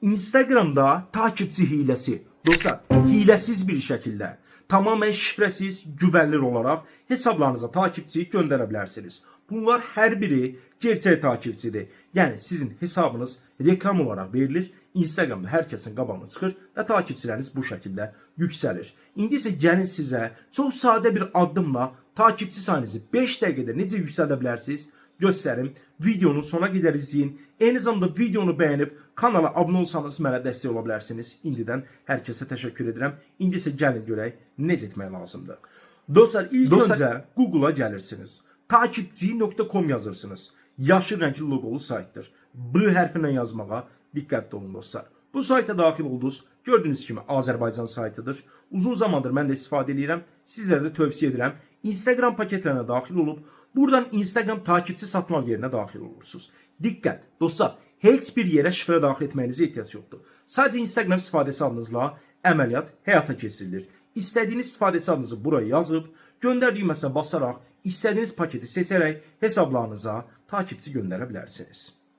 Instagramda takipçi hiləsi. Dostlar, hiləsiz bir şəkildə, tamamilə şifrəsiz, güvənilir olaraq hesablarınıza takipçi göndərə bilərsiniz. Bunlar hər biri gerçək takipçidir. Yəni sizin hesabınız reklam olaraq verilir. Instagramda hər kəsin qabağına çıxır və takipçiləriniz bu şəkildə yüksəlir. İndi isə gəlin sizə çox sadə bir addımla takipçi sayınızı 5 dəqiqədə necə yüksəldə bilərsiniz göstərim. Videonu sona qədər izləyin. Eyni zamanda videonu bəyənib kanala abunə olsanız mənə dəstək ola bilərsiniz. İndidən hər kəsə təşəkkür edirəm. İndi isə gəlin görək necə etmək lazımdır. Dostlar, ilk öncə Google-a gəlirsiniz. Takipçi.com yazırsınız. Yaşıl rəngli loqolu saytdır. B hərfi ilə yazmağa diqqətli olun, dostlar. Bu sayta daxil oldunuz. Gördüyünüz kimi Azərbaycan saytıdır. Uzun zamandır mən də istifadə edirəm. Sizlərə də tövsiyə edirəm. Instagram paketlərinə daxil olub buradan Instagram takipçi satın al yerinə daxil olursunuz. Diqqət, dostlar, heç bir yerə şifrə daxil etməyinizə ehtiyac yoxdur. Sadəcə Instagram istifadəçi adınızla əməliyyat həyata keçirilir. İstədiyiniz istifadəçi adınızı buraya yazıb, göndər düyməsinə basaraq istədiyiniz paketi seçərək hesablarınıza takipçi göndərə bilərsiniz.